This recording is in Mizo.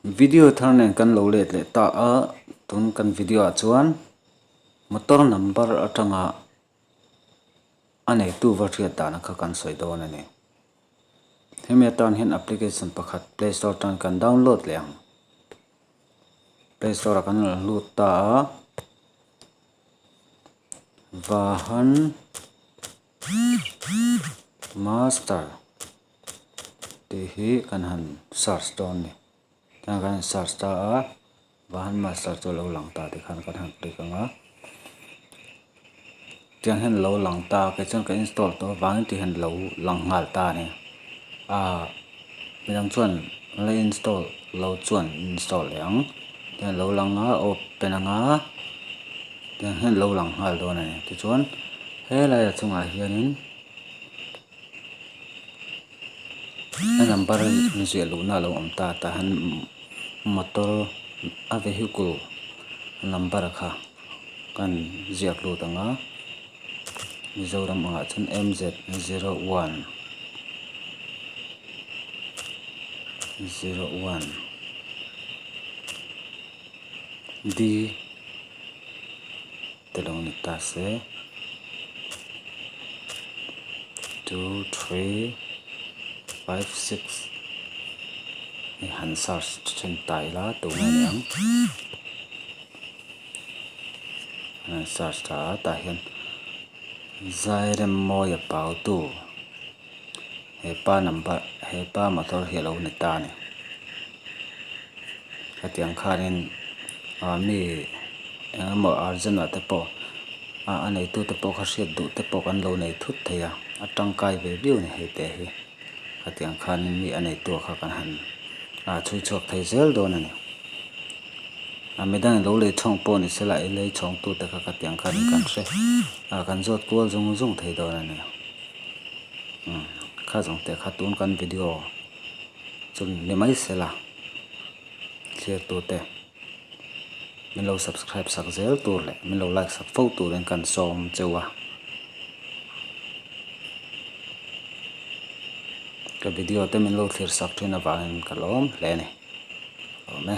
Video thar nen kan lo let leh ta a, tun kan video ah chuan motor number atanga a neitu va hriat dana kha kan sawi dawn a ni. Hemi atan hian application pakhat play store atang kan download leh ang. Play store ah kan rawn lut ta a, Vahan Master tih hi kan han search dawn a ni. Tichuan kan han search ta a, Vahan Master chu a lo lang ta tikhan kan han click ang a. Tiang hian lo lang ta kei chuan ka install tawh avangin tih hian lo lang nghal ta a ni. Ahh midang chuan la install lo chuan install leh ang. Tiang lo lang a open ang a tiang hian lo lang nghal dawn a ni. Tichuan helai a chungah hianin a number ziah luhna a lo awm ta tah hian motor a vehicle number kha. Kan ziak lut ang a, Mizoram angah chuan MZ01 01 D te lo ni ta se 2 3 5 6 hei han search then ta ila tunge ni ang. Search tha a tah hian Zairemmawia Pautu hepa number hepa motor hi a lo ni ta a ni hetiang khanin ah mi eng emaw urgent ah te pawh ah a neitu te pawh kha hriat duh te pawh kan lo nei thut thei a a tangkai ve viau a ni hei te hi hetiang khanin mi a neitu kha kan han ah chhui chhuak thei zel dawn a ni. A midang in lo lei chhawng pawh ni sela i lei chhawng tu te kha ka tiang khan kan hre a kan zawt kual zung zung thei dawn a ni umm kha zawng te kha tun kan video chu ni mai sela thlir tu te min lo subscribe sak zel tur leh min lo like sak fo turin kan sawm cheu a ka video te min lo thlir sak thin avangin ka lawm hle a ni. Awm e.